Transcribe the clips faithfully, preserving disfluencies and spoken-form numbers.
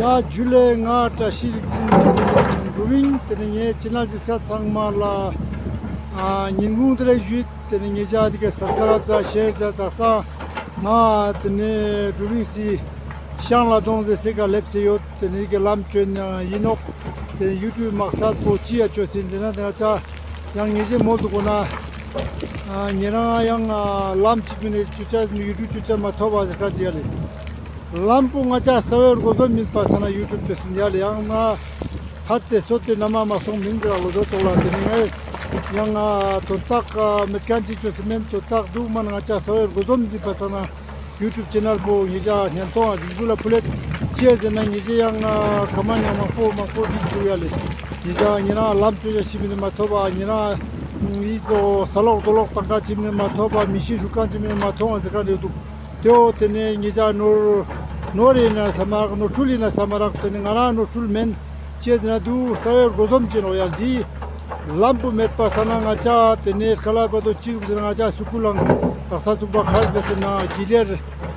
ཡ་ཇུ་ལེ། ང་བཀྲ་ཤིས་རིག་འཛིན་འགྲོ་བིན། ཏེ་ནེ་ངའི་ཅེ་ནལ་ཅིག་ཁ་ཚང་མ་ལ་ཨ་ཉིན་གུང་དེ་རིང་ཞུས། ཏེ་ནེ་ངེ་ཅག་དེ་ག་སབ་སི་ཀ་རབ་ཛད་ཤེར་ཛད། དག་ས་ང་ཏེ་ནེ་འགྲོ་བིན་སི་ཤང་ལ་དོང་ཟེར་སེ་ཀ་ལེབས་སེ་ཡོད། ཏེ་ནེ་དེ་ག་ལམ་ཅོན་ཡང་ཡིན་ནོག། ཏེ་ནེ་ཡུ་ཊུབ་མག་སད་པོ་ཅི་ཡ་ཅོས་ཟེར་ན་ང་ཅག་ཡང་ངེ་ཅག་མོལ་དུག་གོ་ན་ཨ་ཉེ་རང་ཡང་ཨ་ལམ་ཅིག་མེན་ན་ཅོ་ཅེས་ཡུ་ཊུབ་ཅོ་ཅེས་མ་ཐོབ་པ་ཟེར་ཁ་ཅིག་ཡ་ལེ། ལམ་པོ་ང་ཅག་ས་བོན་རྒོལ་དོམ་མེན་པ་སང་ན་ཡུ་ཊུབ་ཅོས་ཟིན་ཡ་ལེ། ཡང་ན་ཐད་དེ་སོད་དེ་ན་མ་མ་སོང་མེན་ཟེར་ར་ལོ་དོ་ཙོགས་ལ། ཏེ་ནེ་ངས་ཡང་ང་དོན་དག་མེད་ཁན་ཅིག་ཅོས་སེ་མེན། དོན་དག་དུག་མ་ན་ང་ཅག་ས་བོན་རྒོལ་དོམ་མེན་པ་སང་ན་ཡུ་ཊུབ་ཅེ་ནལ་པོ་ངེ་ཅག་ཉན་ཐོང་ང་གཟིགས་འབུལ་ལ་ཕུལ་ལེད། ཅི་ཡ་ཟེར་ན་ངེ་ཅག་ཡང་ཁ་མ་ཉང་མང་པོ་མང་པོ་བྲིས་དུག་ཡ་ལེ། ངེ་ཅག་ཉེ་རང་ལམ་ཅོ་ཅེས་ཤིག་མེན་ན་མ་ཐོབ་པ། ཉེ་རང་ཨི་ཙོགས་ས་ལོག་རྡོ་ལོག་ཏང་ཁན་ཅིག་མེན་ན་མ་ཐོབ་པ། མི་ཤི་རུ་ཁན་ཅིག་མེན་ན་མ་ཐོབ་པ་ཟེར་ཁན་རེ་དུག། ཏེའོ་ཏེ་ནེ་ངེ་ཅག་ནོར་ནོར་ཡིན་ན་སམ་མ་རག། ནོར་འཁྲུལ་ཡིན་ན་སམ་མ་རག། ཏེ་ནེ་ང་རང་ནོར་འཁྲུལ་མེན། ཅི་ཟེར་ན་དུག་ས་བོན་རྒོལ་དོམ་ཅིག་ནོག་ཡ་ལེ། འི་ལམ་པོ་མེད་པ་སང་ན་ང་ཅག་ཏེ་ནེ་ཁ་ལ་བ་དོ་ཅི་དུག་ཟེར་ན་ང་ཅག་སུ་ཀུལ་ལང་དག་ས་ཚུགས་པ་ཁ་སྦེ་ཟེར་ན་གི་ལེར་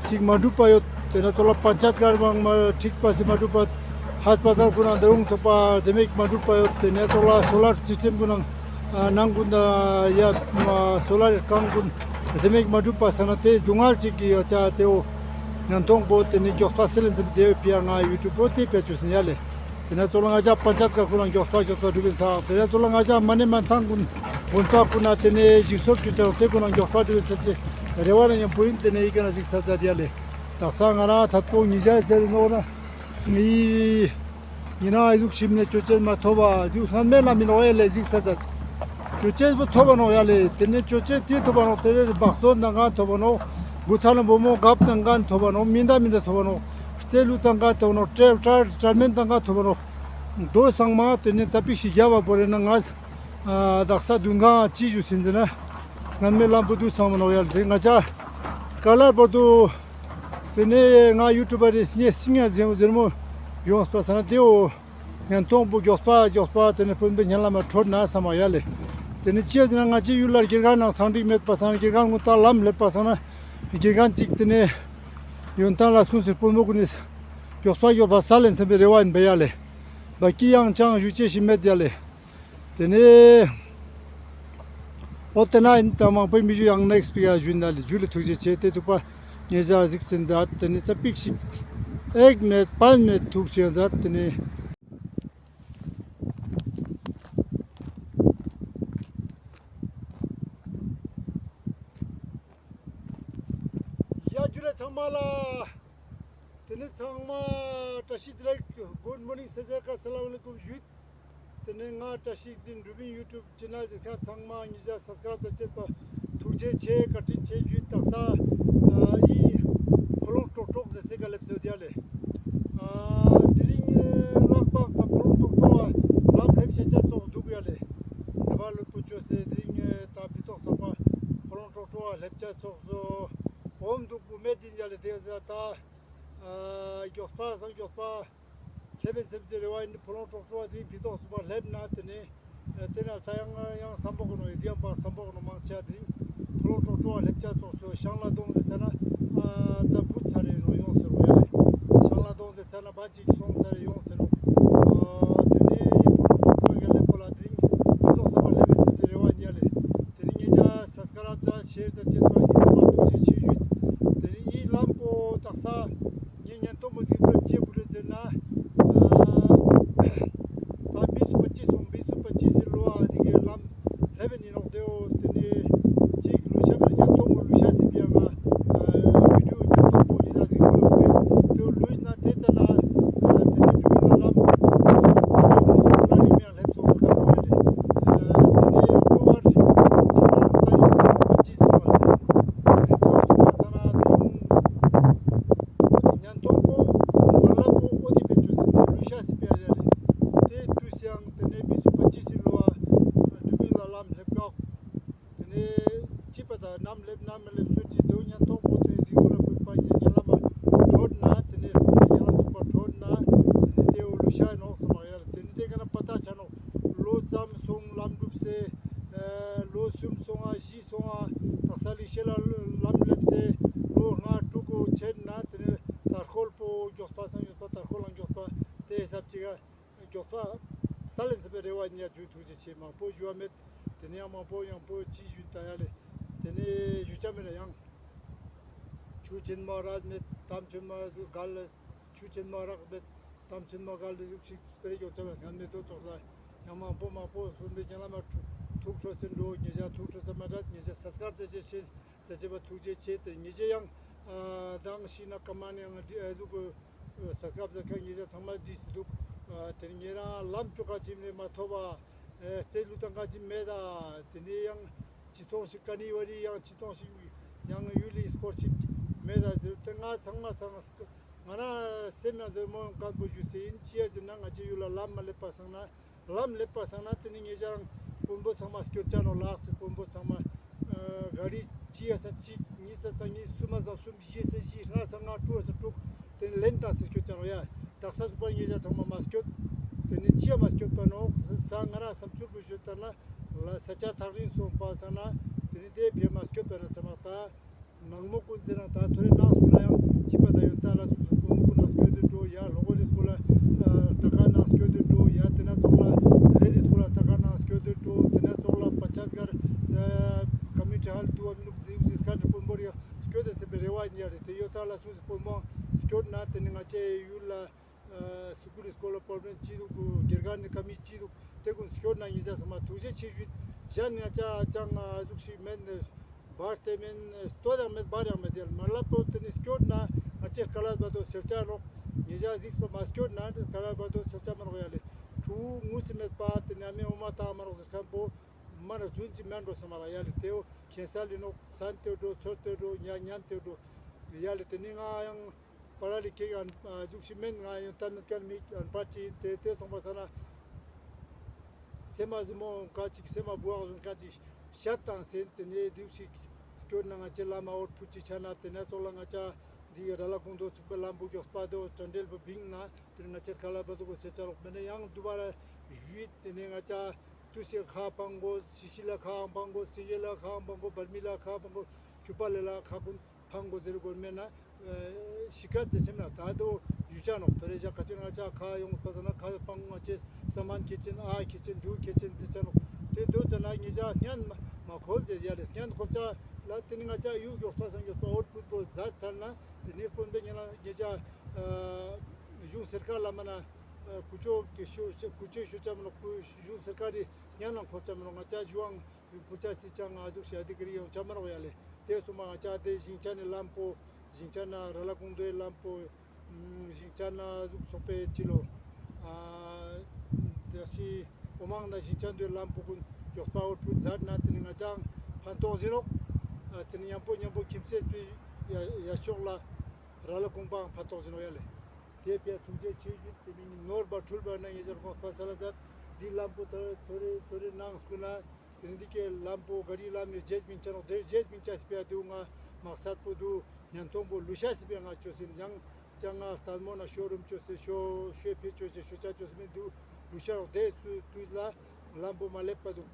ཞིག་མ་གྲུབ་པ་ཡོད། ཏེ་ནེ་ཙོགས་ལ་པན་ཅད་གར་མང་མ་ཁྲིག་པ་སི་མ་གྲུབ་པ། ཧས་པ་ཏལ་གུན་ནང་ད་རུང་ཚོགས་པ་ལྡེ་མིག་མ་གྲུབ་པ་ཡོད། ཏེ་ནེ་ཙོགས་ལ་སོ་ལར་སིས་ཊེམ་གུན་ནང་ཨ་ནང་གུན་ད་ཡ་མ་སོ་ལར་རི་རྐང་གུན་ལྡེ་མིག་མ་གྲུབ་པ་སང་ན་ཏེ་སྡུག་བསྔལ་ཅིག་གི་ཡོད་ཅ། ཏེའོ་ཉན་ཐོང་པོ་ཏེ་ནེ་གྱོགས་པ་སེ་ལེན་ཙམ་ཏེ་ཕི་ཡ་ང་ཡུ་ཊུབ་པོ་ཏེ་ཕི་ཡ་ཅོས་ཟིན་ཡ་ལེ། ཏེ་ནེ་ཙོགས་ལ་ང་ཅག་པན་ཅད་གར་གུན་ནང་གྱོགས་པ་གྱོགས་པ་གྲུབ་པིན་ས། ཏེ་ནེ་ཙོགས་ལ་ང་ཅག་མ་ནེ་མན་ཐང་གུན་དགོན་པ་གུན་ནང་ཏེ་ནེ་ཞིག་གསོ་ཅོ་ཅ་ཏེ་གུན་ནང་གྱོགས་པ་གྲུབ་པིན་ས་ཅེས་རེ་བ་ན་ཉམ་པོ་ཡིན། ཏེ་ནེ་འི་ཀ་ན་ཞིག་ས་ཙ་ཏེ་ཡ་ལེ། དག་ས་ང་རང་ཐད་པོ་ཉེ་ཞ་ཟེར་ནོག་ན། ཉེ་རང་ཨི་ཟུག་ཞིབ་ནེ་ཅོ་ཅེས་མ་ཐོབ་པ་དུག། སྔན་མེ་ལ་མི་ནོག་ཡ་ལེ་གཟིགས་ས་ཙ། ཅོ་ཅེས་པོ་ཐོབ་པ་ནོག་ཡ་ལེ། ཏེ་ནེ་ཅོ་ཅེས་ཏེ་ཐོབ་པ་ནོག། ཏེ་རེ་བག་སྟོན་དང་གང་ཐོབ་པ་ནོག། བུ་ཚ་ལ་བུ་མོ་གབ་དང་གང་ཐོབ་པ་ནོག། མི་འདྲ་མི་འདྲ་ཐོབ་པ་ནོག། རྩེ་ལུ་དང་གང་ཐོབ་པ་ནོག། ཏྲེ་ཏྲ་ཏྲ་མེན་དང་གང་ཐོབ་པ་ནོག། དོ་ཚང་མ་ཏེ་ནེ་ཙ་པིག་ཞིག་རྒྱབ་པ་བོར་རེ་ན་ང་ཨ་དག་ས་དུན་གང་ཅི་ཞུ་ཟིན་ཟེར་ན། སྔན་མེ་ལམ་པོ་དུག་ཚང་མ་ནོག་ཡ་ལེ། ཏེ་ང་ཅག་ཀ་ལར་བོར་དུ། ཏེ་ནེ་ང་ཡུ་ཊུབ་པ་རེ་སྙེ་སྙེ་ཟེར་མོ་ཟེར་མོ་ཡོངས་པ་སང་ན་ཏེའོ་ཉན་ཐོང་པོ་གྱོགས་པ་གྱོགས་པ་ཏེ་ནེ་སྤུན་པའི་ཉན་ལ་མ་ཁྲོད་ན་སམ་མ་ཡ་ལེ། ཏེ་ནེ་ཅི་ཟེར་ན་ང་ཅི་ཡུལ་ལ་དགེ་རྒན་ནང་སང་འགྲིག་མེད་པ་སང་ན་དགེ་རྒན་གུན་ད་ལམ་ལེབས་པ་སང་ན་དགེ་རྒན་ཅིག་ཏེ་ནེ་ཡོན་ཏན་ལ་སུན་སེ་སྤུན་པོ་གུན་ནི་གྱོགས་པ་གྱོགས་པ་ས་ལེན་སམ་པའི་རེ་བ་ཡིན་པ་ཡ་ལེ། བ་ཀི་ཡང་ཅང་ཞུ་ཅེས་ཤིག་མེད་ཡ་ལེ། ཏེ་ནེ་འོ་ཏེ་ན་ཨིན། ད་མང་པོ་མི་ཞུ། ཡང་ནེགསི་པི་ཀ་ཞུ་ན་ལེ། ཇུ་ལེ། ཐུགས་རྗེ་ཆེ། ཏེ་ཚུགས་པ་ཉེ་ཞ་གཟིགས་ཟིན་ཛད། ཏེ་ནེ་ཙ་པིག་ཞིག་ཨེག་མེད་པཱན་མེད་ཐུགས་རྗེ་ཆེ་ཛད། ཏེ་ནེ་ཡ་ཇུ་ལེ་ཚང་མ་ལ། ཏེ་ནེ་ཚང་མ་བཀྲ་ཤིས་བདེ་ལེགས། གུཌ་མོར་ནིང་ཟེར་ཟེར་ཀ་སཱ་ལམ་ཨ་ལེ་ཀུམ་ཞུས། ཏེ་ནེ་ང་བཀྲ་ཤིས་རིག་འཛིན་འགྲོ་བིན་ཡུ་ཊུབ་ཅེ་ནལ་ཟེར་ཁན་ཚང་མ་ཉེ་ཞ་སབ་སི་ཀ་རབ་ད་ཅེས་པ་ཐུགས་རྗེ་ཆེ། བཀའ་དྲིན་ཆེ་ཞུས། དག་ས་ཨ་འི་ཁོ་ལོང་ཀྲོག་ཀྲོག་ཟེར་སེ་ཀ་ལེབས་སེ་ཡོད་ཡ་ལེ། ཨ་དེ་རིང་ལག་པ་ད་ཁོ་ལོང་ཀྲོག་ཀྲོག་ལམ་ལེབས་ཤེས་ཆ་ཙོགས་དུག་ཡ་ལེ། རེ་བ་ལོ་པོ་ཅོས་སེ་དེ་རིང་ད་ཕི་ཏོག་ཚང་པ་ཁོ་ལོང་ཀྲོག་ཀྲོག་ལེབས་ཆ་ཙོགས་སོ་འོམ་དུག་པོ་མེད་དེ་ཡ་ལེ། ཏེ་ཟ་ད་ཨ་གྱོགས་པ་སང་གྱོགས་པ་ལེབས་པའི་སེམས་ཅན་རེ་བ་ཡིན། ཁོ་ལོང་ཀྲོག་ཀྲོག་དེ་རིང་ཕི་ཏོག་ཚང་པ་ལེབས་ན་ཏེ་ནེ་ཨ་ཏེ་ན་ད་ཡང་ཡང་སམ་པོ་གོ་ནོ་ཡོད། ཡང་པ་སམ་པོ་གོ་ནོ་མང་ཆེ་དེ་རིང་ཁོ་ལོང་ཀྲོག་ཀྲོག་ལེབས་ཆ་ཙོགས་སོ་ཤང་ལ་དོང་ཟེར་ཐ་ན་ཨ་ད་བུད་ཚར་རེ་ནོ་ཡོང་ཟེར་བ་ཡ་ལེ། ཤང་ལ་དོང་ཟེར་ཐ་ན་བ་ཅིག་སོང་ཚར་རེ་ཡོང་ཟེར་ནོ། ཨ་ཏེ་ནེ་ཁོ་ལོང་ཀྲོག་ཀྲོག་ག་ལེབས་པ་ལ་དེ་རིང་ཕི་ཏོག་ཚང་པ་ལེབས་པའི་སེམས་ཅན་རེ་བ་ཡིན་ཡ་ལེ། དེ་རིང་ཉེ་ཞ་སབ་སི་ཀ་རབ་ད་ཤེར་ད་ཅེས་པ་ཧིན་ཐུགས་རྗེ་ཆེ་ཞུས། དེ་རིང་འི་ལམ་པོ་དག་ས་ངས་ཉན་ཐོང་པོ་གཟིགས་པར་ཅི་བུ་རེ་ཟེར་ན། ཨ་ད་བིས་སུ་པ་ཅིས་སོང་། བིས་སུ་པ་ཅིས་སི་ལོ་ཨ་དེ་གའི་ལམ་ལེབས་པའི་ཉིན་ནོག། ཏེའོ་ཏེ་ནེ་ཅིག་ལུ་ཤ་མེད་ཉན་ཐོང་པོ་ལུ་ཤ་ཟེར་པི་ཡ་ང་ཨ་བི་ཌིའོ་ཉན་ཐོང་པོ་ཉེ་ཞ་གཟིགས་པར་བུ་རེ། ཏེའོ་ལུས་ན་ཏེ་ཙ་ན་ཨ་ཏེ་ནེ་འགྲུལ་པ་ལམ་ཨ་ས་ན་ལུས་སུ་ན་རིང་མེ་ལེབས་སོང་ཟེར་ཁན་བོ་ཡ་ལེ། ཨ་ཏེ་ནེ་ཨོག་ཊོ་བར་སེ་པ་ཊེམ་བར་ཏ་རིག་བིས་སུ་པ་ཅིས་སོང་བ་ལེ། ཏེ་ནེ་ཏེའོ་སོང་བ་ས་ན་ཏེ་ཉན་ཐོང་པོ་མ་ལབ་པོ་འོ་ཏེ་པེ་ཅོ་ཟེར་ཏེ་ལུ་ཤ་ཟེར་པི་ཡ་ལེ། ཏེ་དུས་སང་ཏེ་ནེ་བིས་སུ་པ་ཅིས་སི་ལོ་ཨ་འགྲུལ་པ་ལམ་ལེབས་ཀྱོག། ཏེ་ནེ་ཅི་པ་ད་ནམ་ལེབས་ནམ་མ་ལེབས་སུ་ཅི་དོ་ཉན་ཐོང་པོ་ཏེ་གཟིགས་པོ་ལ་བུད་པ་ཉེ་ཞ་ལ་མ་ཁྲོད་ན་ཏེ་ནེ་ཉེ་ཞ་ལ་ཚུགས་པ་ཁྲོད་ན་ཏེ་ནེ་ཏེའོ་ལུ་ཤ་ནོག་སམ་ཡ་ལེ། ཏེ་ནེ་ཏེ་ཀ་ན་པ་ཏ་ཆ་ནོག། ལོ་ཙམ་སོང་ལམ་གྲུབ་སེ་ཨ་ལོ་གསུམ་སོང་ང་བཞི་སོང་ང་དག་ས་ལི་ཤེ་ལ་ལམ་ལེབས་སེ་ལོ་ལྔ་དྲུག་གོ་ཆེན་ན་ཏེ་ནེ་དར་ཁོལ་པོ་གྱོགས་པ་སང་གྱོགས་པ་དར་ཁོལ་ལང་གྱོགས་པ་ མེད། དེ་ནས་ཡང་མང་པོ་ཡང་པོ་ཅི་ཞུ་ད་ཡ་ལེ། དེ་ནས་ཞུ་ཆ་མེད་ལ་ཡང་། ཆུ་ཆེན་མོ་རག་མེད། གཏམ་ཆེན་མོ་གལ། ཆུ་ཆེན་མོ་རག་མེད། གཏམ་ཆེན་མོ་གལ་ལ་ཡུག་ཞིག་སྤེ་ར་ཡོང་ཆ་མེད་སྔན་མེད་དོ་ཙོགས་ལ། ཡང་མང་པོ་མང་པོ་སུན་པའི་རྒན་ལ་མ་ཐུགས་ཁྲོ་སེ་འགྲོ། ཉེ་ཞ་ཐུགས་ཁྲོ་སེ་མ་དྲག་ཉེ་ཞ་སབ་སི་ཀ་རབ་དེ་ཅེས་ཤེས། ད་ཅེས་པ་ཐུགས་རྗེ་ཆེ། དེ་ཉེ་ཞ་ཡང་ཨ་དང་ཤི་ན་ཀ་མ་ནི་ཡང་འདི་ཨ་ཟུག་གི་ས་ཁབ་ས་ཁ་ཉེ་ཞ་ཚང་མ་འདི་སི་འདུག། ཨ་དེ་ཉེ་རང་ལམ་ཅོ་ཁ་ཅིམ་ནས་མ་ཐོབ་པ། ཨ་རྩེ་ལུ་དང་ཁ་ཅིམ་མེད་ད། དེ་ནས་ཡང་ཅི་ཐོང་ཞིག་ཀ་ནི་བ་རི་ཡང་ཅི་ཐོང་ཞིག་ཡང་ཡུལ་ལི་སྐོར་ཅིག་མེད་ད། དེ་ང་ཚང་མ་ཚང་ང་ན་སེམས་ཡང་ཟེར་མོ་ཡང་སྐམ་པོ་ཞུ་སེ་ཡིན། ཅི་ཡ་ཟེར་ན་ང་ཅི་ཡུལ་ལ་ལམ་མ་ལེབ་པ་སང་ན། ལམ་ལེབ་པ་སང་ན་དེ་ནི་ཉེ་ཞ་རང་དཔོན་པོ་ཚང་མ་སྐྱོད་ཆ་ནོག་ལགས་སེ། དཔོན་པོ་ཚང་མ་ཨ་ག་རི་ཅི་ཡ་ས་གཅིག་གཉིས་ས་ས་གཉིས། གསུམ་མ་ས་གསུམ། བཞི་ས་བཞི། ལྔ་ས་ལྔ། དྲུག་ས་དྲུག། དེ་ནི་ལེན་ཏང་སེ་སྐྱོད་ཆ་ནོག་ཡ། དག་ས་ཟུག་པ་ཉེ་ཞ་ཚང་མ་མ་སྐྱོད། དེ་ནི་ཅི་ཡ་མ་སྐྱོད་པ་ནོག་ས། ང་རང་བསམ་ཚུལ་པོ་ཞུ་ལྟར་ན་ལ་ས་ཆ་ཐག་རིང་སོང་པ་སང་ན་དེ་ནི་དེ་ཕེ་མ་སྐྱོད་པ་ན་ས་མ་ད། ནང་མོ་ཀུན་ཟེར་རང་ད་ཐོ་རེ་ནང་སྐུ་ན་ཡང་ཅི་པ་ད་ཡོད་ད་ལ་སུ་སུ་ཀུན་ཀུན་ནང་སྐྱོད་དེ་འགྲོ། ཡ་ལྷོ་ཀོ་ལི་སྐུ་ལ་ད་ཀ་ནང་སྐྱོད་དེ་འགྲོ། ཡ་དེ་ན་ཙོགས་ལ་ལེ་ལི་སྐུ་ལ་ད་ཀ་ནང་སྐྱོད་དེ་འགྲོ། དེ་ན་ཙོགས་ལ་པ་ཆ་གར་ཀ་མི་ཊི་ཧལ་དུ་བ་མི་ནུག་དེ་ཟིག་ཁ་ནི་དཔོན་པོ་རེ་སྐྱོད་དེ་ཟེར་བའི་རེ་བ་ཡིན་ཡ་རེད། དེ་ཡོད་ད་ལ་སུ་སུ་དཔོན་པོ་སྐྱོད་ན་དེ་ནི་ང་ཅའི་ཡུལ་ལ། ཨ་སུ་ཀུལ་སྐོར་ལ་པོར་མེན་ཅི་འདུག། དགེ་རྒན་ནི་ཀ་མི་ཅི་འདུག། དེ་ཀུན་སྐྱོར་ན་ཉེ་ཞ་ཚང་མ་ཐུགས་རྗེ་ཆེ་ཞུ། གཞན་ང་ཅ་ཅང་ཨ་ཟུག་ཞིག་མེན། བར་དེ་མེན། ལྟོ་ཡང་མེད་བར་ཡང་མེད། དེ་མ་ལབ་པོ་དེ་ནི་སྐྱོར་ན་ང་ཅེ་ཀ་ལ་བ་དོ་སེར་ཆ་ནོག། ཉེ་ཞ་གཟིགས་པ་མ་སྐྱོར་ན་ཀ་ལ་བ་དོ་སེར་ཆ་མ་ནོག་ཡ་ལེ། ཕྲུ་གུ་ངུས་སེ་མེད་པ་དེ་ནི་ཨ་མའི་འོ་མ་བཏང་མ་ནོག་ཟེར་མཁན་པོ་མ་ན་རྫུན་ཅི་མེན་འགྲོ་ས་མ་ལ་ཡ་ལེ། དེའོ་ཁྱེད་ས་ལི་ནོག། སན་ཏེ་འགྲོ་ཚོར་ཏེ་འགྲོ་ཉ་ཉན་ཏེ་འགྲོ་ཡ་ལེ། དེ་ནི་ང་ཡང་པ་ལ་ལི་ཁེ་ཨན་ཨ་ཟུག་ཤིག་མེན། ང་ཡོང་ཏ་མེད་ཀན་མིག་ཨན་པ་ཅི་ཏེ་ཏེ་སོང་པ་ས་ན་སེ་མ་ཟི་མོ་ཀ་ཅིག་སེ་མ་བུ་ཨག་ཟུང་ཀ་ཅིག་ཤད་དང་སེན། ཏེ་ནེ་དུག་ཤིག་སྐྱོར་ན་ང་ཅེ་ལམ་ཨོར་ཕུ་ཅིག་ཆ་ན་ཏེ་ནེ་ཙོག་ལ་ང་ཅ་འི་ར་ལ་ཀུང་དོ་ཚུག་པའི་ལམ་བུ་གྱོགས་པ་དོ་ཏྲ་འདྲེལ་བུ་བིང་ན་ཏེ་ནེ་ང་ཅེ་ཁ་ལ་བ་དུ་གོ་སེ་ཆ་ལོག་མེ་ནེ་ཡང་དུ་བ་ར་ཡུད་ཏེ་ནེ་ང་ཅ་དུ་སེ་ཁ་པང་གོ་སི་ཤི་ལ་ཁ་པང་གོ་སེ་གེ་ལ་ཁ་པང་གོ་བར་མི་ལ་ཁ་པང་གོ་ཁྱུ་པ་ལེ་ལ་ཁ་ཀུན་ཕང་གོ་ཟེར་གོ་མེ་ན། ཤི་ཀ་ཏེ་ཆེན་ན་ད་དོ་ཡུ་ཅ་ནོག། ཐོ་རེ་ཞག་ཁ་ཆེན་ང་ཅ་ཁ་ཡོང་པ་ཟ་ན་ཁ་པང་ང་ཅེ་ས་མན་ཁེ་ཆེན་ཨ་ཁེ་ཆེན་དུ་ཁེ་ཆེན་ཟེར་ཆ་ནོག། ཏེ་དོ་ཙ་ན་ཉེ་ཞ་སྙན་མ་མ་ཁོལ་ཟེར་ཡ་ལེ། སྙན་ཁོལ་ཆ་ལ་ཏེ་ནི་ང་ཅ་ཡུ་གྱོགས་པ་སང་གྱོགས་པ་ཨོར་ཕུད་པོ་ཛད་ཚར་ན་ཏེ་ནི་དཔོན་པོའི་ཉེ་ལ་ཉེ་ཞ་གཞུང་སེར་ཁ་ལ་མ་ན་ཀུ་ཅོ་ཀེ་ཤོ་ཀུ་ཅོ་ཤོ་ཅ་མ་ནོག། གཞུང་སེར་ཁ་རི་སྙན་ན་ཁོལ་ཆ་མ་ནོག། ང་ཅ་ཞུ་ཨང་ཡུ་ཕུ་ཆ་སི་ཅང་ང་ཟུག་ཤ་དི་ཀ་རི་ཡོང་ཆ་མ་རོག་ཡ་ལེ། ཏེ་སོ་མ་ང་ཅ་ཏེ་ཞིང་ཆ་ནི་ལམ་པོ་ཞིང་ཆ་ན་ར་ལ་ཀུང་དོའི་ལམ་པོ་ཞིང་ཆ་ན་ཟུག་སོག་པའི་ཅི་ལོ། ཨ་ཏེ་སི་འོ་མང་ན་ཞིང་ཆ་དོའི་ལམ་པོ་ཀུན་གྱོགས་པ་འོ་ཕུ་ཛད་ན་ཏེ་ནི་ང་ཅ་ཕན་ཐོགས་ཟིན་རོག། ཨ་ཏེ་ནི་ཉམ་པོ་ཉམ་པོ་ཁྱིམ་ཚེས་པི་ཡ་ཡ་ཤོག་ལ་ར་ལ་ཀུང་པའང་ཕན་ཐོགས་ཟིན་རོག་ཡ་ལེ། ཏེ་ཕི་ཡ་ཐུགས་རྗེ་ཆེ་ཞུ། ཏེ་མིན་ནོར་བ་འཁྲུལ་བ་ན་ངེ་ཞར་ཁོང་པ་ས་ལ་ཛད། འི་ལམ་པོ་ཐོ་རེ་ཐོ་རེ་ཐོ་རེ་ནང་སྐུ་ན། ཏེ་ནི་འི་ཀའི་ལམ་པོ་ག་རི་ལམ་ནི་རྗེས་མིན་ཆ་ནོག། ཏེ་རྗེས་མིན་ཆ་སི་ཕི་ཡ་ཏེ་བོ་ང་མག་སད་པོ་དུ་ཉན་ཐོང་པོ་ལུ་ཤ་སི་ཕི་ཡ་ང་ཅོ་སིན་ཡང་ཅང་ང་ལྟད་མོ་ན་ཤོ་རུམ་ཅོ་སི་ཤོ་ཤོ་ཕི་ཅོ་སི་ཤོ་ཆ་ཅོ་སི་མིན་དུ་ལུ་ཤ་རོག། ཏེ་སུ་དུས་ལ་ལམ་པོ་མ་ལེབ་པ་དུ་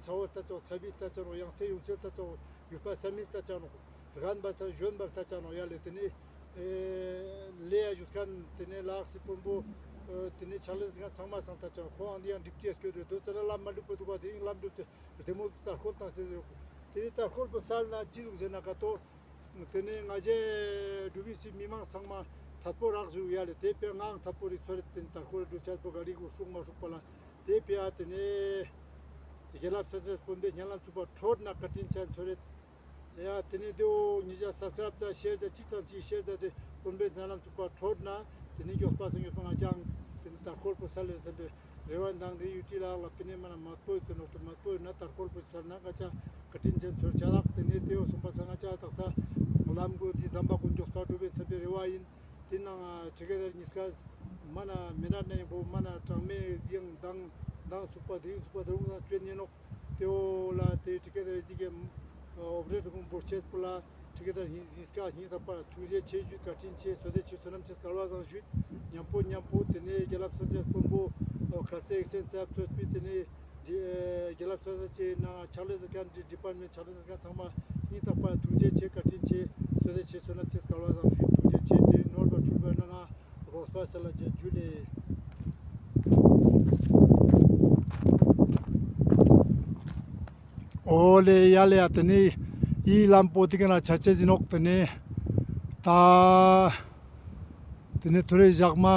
ཚ་བོ་ལྟ་ཅོག་ཚ་བི་ལྟ་ཅོག་ཡང་སེ་ཡུང་ཚེ་ལྟ་ཅོག་ཡུ་པ་ས་མི་ལྟ་ཅོག་ནོག། རྒན་པ་ད་གཞོན་པ་ལྟ་ཅོག་ནོག་ཡ་ལེ། ཏེ་ནི་ཨེ་ལེ་ཡ་ཞུ་ཁན་ཏེ་ནེ་ལགས་སི་དཔོན་པོ་ཨེ་ཏེ་ནེ་ཕྱག་ལས་ཁན་ཚང་མ་སང་ལྟ་ཅོག་ཁོང་ཨང་ཏེ་ཡང་འགྲིབ་ཅེས་སྐྱོད་རེ་དོ་ཙ་ན་ལམ་མ་ལུག་པ་དུག་པ་ཏེ་ཡིན་ལམ་འགྲིབ་ཅེས་རྡེ་མོ་དར་ཁོལ་བཏང་སེ་རེ། ཏེ་ནེ་དར་ཁོལ་པོ་སལ་ན་ཅི་དུག་ཟེར་ན་ཀ་ཏོ་ཏེ་ནེ་ང་ཞེ་འབྲུག་པའི་སི་མི་མང་ཚང་མ་ཐད་པོ་རག་ཞུ་ཡ་ལེ། ཏེ་ཕི་ཡ་ངའང་ཐད་པོ་རེ་ཚོར་རེ། ཏེ་ནེ་དར་ཁོལ་རེ་འགྲུབ་ཆ་པོ་ག་རི་གུ་ཧྲུག་མ་ཧྲུག་པ་ལ་ཏེ་ཕི་ཡ་ཏེ་ནེ་རྒྱལ་ལ་ས་ཆ་དཔོན་པོའི་སྙན་ལམ་ཚུགས་པ་འཕྲོད་ན་བཀའ་དྲིན་ཅན་ཚོར་རེ། ཡ་ཏེ་ནེ་དེའོ་ཉེ་ཞ་སབ་སི་ཀ་རབ་ཅ་ཤེར་ཅ་ཅིག་དང་ཅིག་ཤེར་ཅ་ཏེ་དཔོན་པོའི་སྙན་ལམ་ཚུགས་པ་འཕྲོད་ན་ཏེ་ནེ་གྱོགས་པ་སང་གྱོགས་པ་ང་ཅའང་ཏེ་ནེ་དར་ཁོལ་པོ་སལ་ལེ་སམ་པའི་རེ་བ་དང་ཏེ་ཡུ་ཏི་ལ་ལ་པི་ནེ་མ་ན་མ་པོ་ཏེ་ནོག་ཏེ་མ་པོ་ན་དར་ཁོལ་པོ་སལ་ན་ང་ཅ་བཀའ་དྲིན་ཅན་ཚོར་ཆ་ལགས། ཏེ་ནེ་དེའོ་སོང་པ་སང་ང་ཅ་དག་ས་ལམ་གོ་ཏེ་ཟམ་པ་ཀུན་གྱོགས་པ་འགྲུབ་པའི་སམ་པའི་རེ་བ་ཡིན། ཏེ་ནང་ཁྲི་ཀ་དར་ཉིས་ཀ་མ་ན་མེ་ན་ན་ཡང་པོ་མ་ན་གྲངས་མེད་ཡང་དང་དང་ཚུགས་པ་དེ་རིང་ཚུགས་པ་དེ་རུང་ན་ཅོན་ཉེ་ནོག། ཏེའོ་ལ་ཏེ་ཁྲི་ཀ་དར་ཡི་ཏི་ཀའི་ཨོ་བྲེ་ཏུ་ཀུང་བོར་ཆེས་པོ་ལ་ཁྲི་ཀ་དར་ཉིས་ཀ་ཉིས་ཀ་པ་ཐུགས་རྗེ་ཆེ་ཞུ། བཀའ་དྲིན་ཆེ། བསོད་བདེ་ཆེ། བསོད་ནམས་ཆེ། སྐལ་བ་བཟང་ཞུ། ཉམ་པོ་ཉམ་པོ་ཏེ་ནེ་རྒྱལ་ལ་ས་ཆ་དཔོན་པོ་ཁ་ཚེ་ཨེག་སེན་སབ་ཚོད་པི་ཏེ་ནེ་རྒྱལ་ལ་ས་ཆ་ཅེ་ན་ཕྱག་ལས་ཀ་ཌི་པཱར་མེན་ཕྱག་ལས་ཀ་ཚང་མ་སྙིང་ཐག་པ་ཐུགས་རྗེ་ཆེ། བཀའ་དྲིན་ཆེ། བསོད་བདེ་ཆེ། བསོད་ནམས་ཆེ། སྐལ་བ་བཟང་ཞུ། ཐུགས་རྗེ་ཆེ། ཏེ་ནོར་བ་འཁྲུལ་བ་ན་ང་རོགས་པ་ས་ལ་ཇུ་ལེ། འོ་ལེ་ཡ་ལེ་ཡ། ཏེ་ནེ་འི་ལམ་པོ་ཏེ་ཀ་ན་ཆ་ཅེས་ཨིན་ནོག། ཏེ་ནེ་ད་ཏེ་ནེ་ཐོ་རེ་ཞག་མ་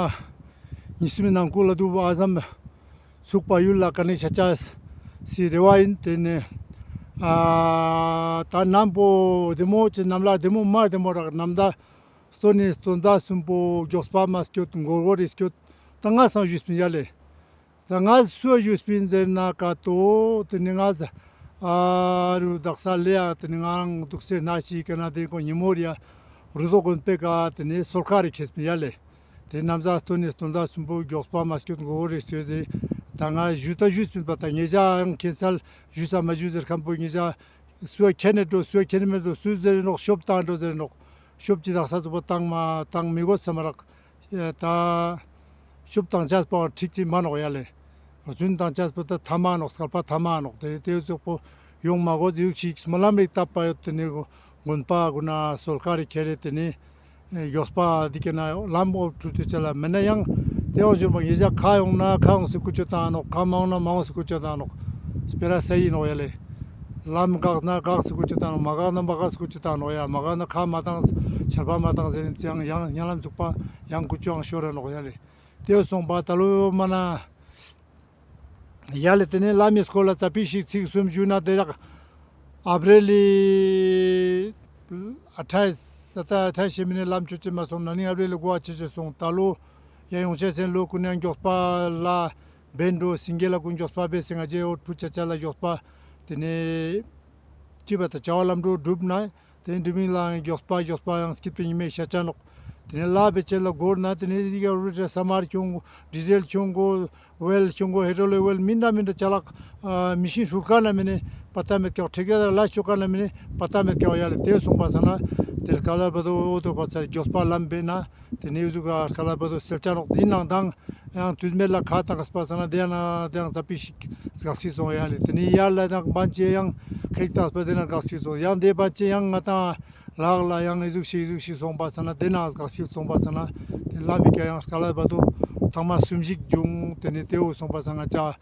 ཉིས་སུམ་མི་ནང་ཁུལ་ལ་དུག་པ་ཨ་ཙམ་ཚུགས་པ་ཡུལ་ལ་ཀ་ནེ་ཆ་ཅེས་སི་རེ་བ་ཨིན། ཏེ་ནེ་ཨ་ད་ནམ་པོ་བདེ་མོ་ཅིག་ནམ་ལ་བདེ་མོ་མ་བདེ་མོ་རག་ནམ་ཟླ་སྟོན་ནེ་སྟོན་ཟླ་གསུམ་པོ་མགྱོགས་པ་མ་སྐྱོད་གོར་གོར་རེ་སྐྱོད། ད་ང་སང་ཞུས་པིན་ཡ་ལེ། ད་ང་སུ་ཞུས་པིན་ཟེར་ན་ཀ་ཏོ་ཏེ་ནེ་ང་ཨ་རུ་དག་ས་ལེ་ཡ། ཏེ་ནེ་ང་རང་དུག་སེ་ན་ཤི་ཀ་ན་ཏེ་ཀོ་ཉི་མོ་རེ་ཡ་རུ་དོ་གོན་པེ་ཀ་ཏེ་ནེ་སོལ་ཁ་རེ་ཁྱེར་པིན་ཡ་ལེ། ཏེ་ནམ་ཟླ་སྟོན་ནེ་སྟོན་ཟླ་གསུམ་པོ་མགྱོགས་པ་མ་སྐྱོད་གོར་གོར་རེ་སྐྱོད་དེ། ད་ང་ཞུ་ད་ཞུས་པིན་པ། ད་ཉེ་ཞ་ཡང་ཁེན་སལ་ཞུས་ས་མ་ཞུས་ཟེར་ཁན་པོ་ཉེ་ཞ་སུ་ཡ་ཁྱེར་ནེ་འགྲོ་སུ་ཡ་ཁྱེར་ནེ་མེད་འགྲོ་སུ་ཟེར་ནོག་ཤོབ་ཏང་འགྲོ་ཟེར་ནོག། ཤོབ་ཅིག་དག་ས་ཚུག་པ་ཏང་མ་ཏང་མི་གོས་སམ་རག། ད་ཤོབ་ཏང་ཅེས་པོ་ཁྲིག་ཅིག་མ་ནོག་ཡ་ལེ། རྫུན་ཏང་ཅེས་པོ་ད་ཐ་མ་ནོག། སྐལ་པ་ཐ་མ་ནོག། ཏེ་ནེ་ཏེ་ཙོགས་པོ་ཡོང་མ་གོས་ཟེར་ཞིག་སྨོན་ལམ་རེ་བཏབ་པ་ཡོད། ཏེ་ནེ་དགོན་པ་གུན་ན་སོལ་ཁ་རེ་ཁྱེར་རེ་ཏེ་ནེ་མགྱོགས་པ་འི་ཀ་ན་ལམ་འོབ་ཁྲུལ་ཏེ་ཆ་ལ་མེད་ན་ཡང་ཏེ་བོ་ཞུ་མ་ཉེ་ཞ་ཁ་ཡོང་ན་ཁ་ཡོང་སེ་ཀུ་ཅོ་ཏང་ནོག། ཁ་མ་ཡོང་ན་མ་ཡོང་སེ་ཀུ་ཅོ་ཏང་ནོག། སྤེ་ར་སེ་ཨིན་ནོག་ཡ་ལེ། ལམ་འགག་ན་འགག་སེ་ཀུ་ཅོ་ཏང་ནོག། མ་འགག་ན་མ་འགག་སེ་ཀུ་ཅོ་ཏང་ནོག་ཡ། མ་འགག་ན་ཁ་མ་ཏང་ཆར་པ་མ་ཏང་ཟེར་ཡང་ཡང་ཉ་ལམ་ཚུགས་པ་ཡང་ཀུ་ཅོ་ཡང་ཤོར་ར་ནོག་ཡ་ལེ། ཏེ་སོང་པ་ད་ལོ་མ་ན་ཡ་ལེ། ཏེ་ནེ་ལམ་མི་སྐོར་ལ་ཙ་པིག་ཞིག་ཚིག་གསུམ་ཞུ་ན་ཏེ་རག་ཨབ་རེལ་ལི་ཨ་ཐའི་ས་ཏ་ཨ་ཐའི་ཤེ་མི་ནེ་ལམ་ཆོ་ཅེས་མ་སོང་། ན་ནིང་ཨབ་རེལ་ལི་གོ་བ་ཆེ་ཆེ་སོང་། ད་ལོ་ཡ་ཡོང་ཆེ་སེན་ལོ་ཀུན་ཡང་མགྱོགས་པ་ལ་བེན་འགྲོ་སིང་གེ་ལ་ཀུན་མགྱོགས་པ་བེ་སེ་ང་ཅེ་འོ་ཕུ་ཆ་ཆ་ལ་མགྱོགས་པ་ཏེ་ནེ་ཅི་པ་ད་བྱ་བ་ལམ་འགྲོ་གྲུབ་ན། ཏེ་འགྲུལ་མི་ལ་མགྱོགས་པ་མགྱོགས་པ་ཡང་སྐྱིད་པའི་ཉི་མའི་ཤ་ཆ་ནོག། ཏེ་ནེ་ལ་བེ་ཆེ་ལ་གོར་ན་ཏེ་ནེ་འི་ཀ་རུ་ཏྲ་ས་མར་ཁྱོང་གོ་ཌི་ཟེལ་ཁྱོང་གོ་ཝེལ་ཁྱོང་གོ་ཧེ་ཌྲོ་ལིག་ཝེལ་མི་འདྲ་མི་འདྲ་ཅ་ལག་མི་ཤིན་ཧྲུར་ཁ་ན་མེ་ནེ་པ་ཏ་མེད་ཀྱག། ཁྲེ་ཀེ་ད་ལ་ཤོ་ཁ་ན་མེ་ནེ་པ་ཏ་མེད་ཀྱག་ཡ་ལེ། ཏེ་སོང་པ་ས་ན་ཏེ་ཀ་ལ་བ་དོ་འོ་དོ་ག་ཚ་མགྱོགས་པ་ལམ་བེ་ན་ཏེ་ནེ་འུ་ཟུག་ག་ཀ་ལ་བ་དོ་སེལ་ཆ་ནོག། ཏེ་ནང་དང་ཡང་དུས་མེད་ལ་ཁ་ཏང་སྤ་ས་ན་ཏེ་ཡང་ན་ཏེ་ཡང་ཙ་པིག་ཞིག་དགག་སི་སོང་ཡ་ལེ། ཏེ་ནེ་ཡར་ལ་ཡང་བན་ཅེ་ཡང་ཁེག་ཏང་སྤ་ཏེ་ན་དགག་སི་སོང་། ཡང་ཏེ་བན་ཅེ་ཡང་ང་ཏང་ལག་ལ་ཡང་ཨི་ཟུག་ཤིག་ཨི་ཟུག་ཤིག་སོང་པ་ས་ན་ཏེ་ན་དགག་སི་སོང་པ་ས་ན་ཏེ་ལམ་མི་ཀ་ཡང་ཀ་ལ་བ་དོ་ཐང་མ་གསུམ་ཞིག་བྱུང་། ཏེ་ནེ་ཏེ་བོ་སོང་པ་ས་ན་ང་ཅ་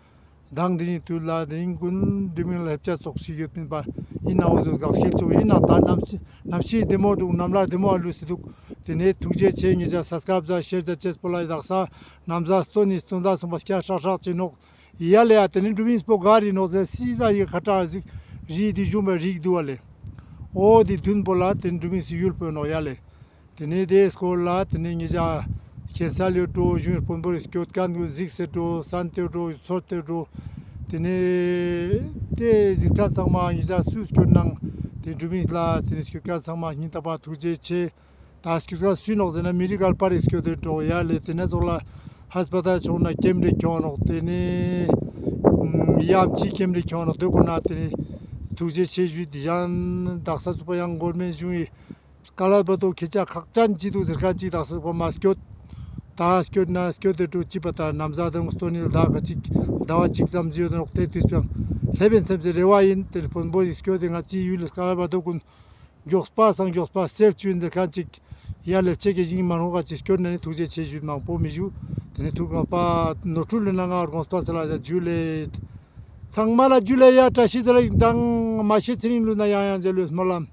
དང་ཏེ་ནེ་དུས་ལ་ཏེ་ནེ་ཀུན་འགྲུལ་མི་ལ་ལེབ་ཆ་ཙོགས་ཤིག་ཡོད་པིན་པ། ཨིན་ན་འོ་ཟུག་དགག་སི་ཙོགས་ཨིན་ན་ད་ནམ་ཤི་ནམ་ཤི་བདེ་མོ་དུག། ནམ་ལ་བདེ་མོ་ལུས་སེ་དུག། ཏེ་ནེ་ཐུགས་རྗེ་ཆེ། ཉེ་ཞ་སབ་སི་ཀ་རབ་ཛ་ཤེར་ཛ་ཅེས་པོ་ལ་དག་ས་ནམ་ཟླ་སྟོན་ནེ་སྟོན་ཟླ་སོང་པ་སྐྱ་ཧྲག་ཧྲག་ཅིག་ནོག་ཡ་ལེ། ཡ་ཏེ་ནེ་འགྲུལ་མི་པོ་ག་རི་ནོག་ཟེར་སི་ད་ཡི་ཁ་ཏ་ཟིག་རི་ཏེ་ཞུམ་པ་རིག་དུག་པ་ལེ། འོ་ཏེ་དུན་པོ་ལ་ཏེ་འགྲུལ་མི་སི་ཡུལ་པོ་ནོག་ཡ་ལེ། ཏེ་ནེ་ཏེ་སྐོར་ལ་ཏེ་ནེ་ཉེ་ཞ་ཁེ་སལ་ཡོད་འགྲོ་ཞུང་དཔོན་པོ་རེ་སྐྱོད་ཁན་གུན་གཟིགས་སེ་འགྲོ་སན་ཏེ་འགྲོ་ཚོར་ཏེ་འགྲོ། ཏེ་ནེ་ཏེ་གཟིགས་ཁན་ཚང་མ་ཉེ་ཞ་སུ་སྐྱོད་ནང་ཏེ་འགྲུལ་མི་ལ་ཏེ་ནེ་སྐྱོད་ཁན་ཚང་མ་སྙིང་ཐག་པ་ཐུགས་རྗེ་ཆེ། ད་སྐྱོད་ཁན་སུ་ནོག་ཟེར་ན་མི་རིགས་ཨལ་པ་རེ་སྐྱོད་དེ་འགྲོ་ཡ་ལེ། ཏེ་ནེ་ཚོགས་ལ་ཧས་པ་ཏལ་ཕྱོགས་ན་ཀེམ་རེ་ཁྱོང་ནོག། ཏེ་ནེ་ཡ་ཨམ་ཆི་ཀེམ་རེ་ཁྱོང་ནོག། ཏེ་གུན་ན་ཏེ་ནེ་ཐུགས་རྗེ་ཆེ་ཞུས་ཏེ་ཡང་དག་ས་ཚུགས་པ་ཡང་གོར་མེན་ཞུང་ཡི་ཀ་ལ་བ་དོ་ཁྱེད་ཅག་ཁག་ཅན་ཅི་དུག་ཟེར་ཁན་ཅིག་དག་ས་ཚུགས་པ་མ་སྐྱོད། ད་སྐྱོད་ན་སྐྱོད་དེ་འགྲོ་ཅི་པ་ད་ནམ་ཟླ་དང་སྟོན་ནེ་ཟླ་ག་ཅིག་ཟླ་བ་ཅིག་ཙམ་ཟིག་ཡོད་ནོག། ཏེ་དུས་པའང་ལེབ་ཨིན་སམ་སེ་རེ་བ་ཨིན། ཏེ་དཔོན་པོ་ཞིག་སྐྱོད་དེ་ང་ཅི་ཡུལ་ཀ་ལ་བ་དོ་གུན་མགྱོགས་པ་སང་མགྱོགས་པ་སེལ་ཅུ་ཨིན་ཟེར་ཁན་ཅིག་ཡ་ལེ་ཅེ་གེ་ཞིག་མ་ནོག་ག་ཅིག་སྐྱོད་ན་ནི་ཐུགས་རྗེ་ཆེ་ཞུ་མང་པོ་མི་ཞུ། ཏེ་ནེ་ཐུགས་རྗེ་པ་ནོར་འཁྲུལ་ལུས་ན་ང་དགོངས་པ་སལ་ལ་ཡ་ཇུ་ལེ། ཚང་མ་ལ་ཇུ་ལེ། ཡ་བཀྲ་ཤིས་བདེ་ལེགས་དང་མ་ཤེས་ཚེ་རིང་ལུས་ན་ཡང་ཡང་མཇལ་ལུས་སྨོན་ལམ།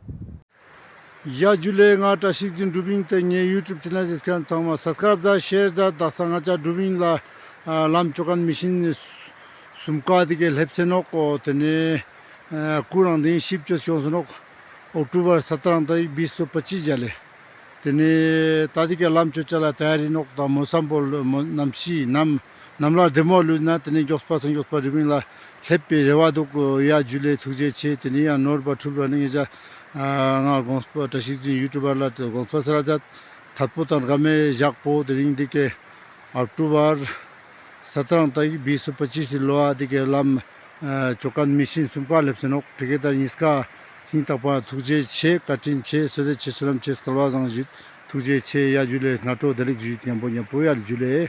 ཡ་ཇུ་ལེ། ང་བཀྲ་ཤིས་འཛིན་འགྲུབ་ཨིན། ཏེ་ངའི་ཡུ་ཊུབ་ཆེ་ནལ་གཟིགས་ཁན་ཚང་མ་སབ་སི་ཀ་རབ་ཛ་ཤེར་ཛ་དག་ས་ང་ཅ་འགྲུབ་ཨིན་ལ་ལམ་ཅོ་ཁན་མི་ཤིན་སུམ་ཀ་ཏེ་གེ་ལེབ་སེ་ནོག། འོ་ཏེ་ནེ་ཨ་ཀུ་རང་ཏེ་ཤིབ་ཅོས་ཁྱོངས་སེ་ནོག། ཨོག་ཊོ་བར་སྟ་རང་ཏ་རིག་བིས་སོ་པ་ཅིས་ཡ་ལེ། ཏེ་ནེ་ད་ཏེ་གེ་ལམ་ཅོ་ཅ་ལ་ཏ་ཡ་རི་ནོག། ད་མོ་སམ་བོ་ལ་མོ་ནམ་ཤི་ནམ་ནམ་ལ་བདེ་མོ་ལུས་ན་ཏེ་ནེ་མགྱོགས་པ་སང་མགྱོགས་པ་འགྲུལ་མི་ལ་ལེབ་པའི་རེ་བ་དུག། ཡ་ཇུ་ལེ་ཐུགས་རྗེ་ཆེ། ཏེ་ནེ་ཡང་ནོར་བ་འཁྲུལ་བ་ནི་ངེ་ཅ་ང་དགོངས་པ་བཀྲ་ཤིས་འཛིན་ཡུ་ཊུབ་པར་ལ་དགོངས་པ་སལ་ཛད། ཐད་པོ་དང་དགའ་མོ་ཞག་པོ་དེ་རིང་འདི་གའི་ཨོག་ཊོ་བར་སྟ་རང་ཏ་རིག་བིས་སོ་པ་ཅིས་སི་ལོ་ཨ་འདི་གའི་ལམ་ཅོ་ཁན་མི་ཤིན་སུམ་ཀ་ལེབ་སེ་ནོག། ཏེ་གེ་ད་ཉིས་ཀ་སྙིང་ཐག་པ་ཐུགས་རྗེ་ཆེ། བཀའ་དྲིན་ཆེ། བསོད་བདེ་ཆེ། བསོད་ནམས་ཆེ། སྐལ་བ་བཟང་ཞུ། ཐུགས་རྗེ་ཆེ། ཡ་ཇུ་ལེ། སྔ་དྲོ་བདེ་ལེགས་ཞུ། ཉམ་པོ་ཉམ་པོ་ཡ་ཇུ་ལེ།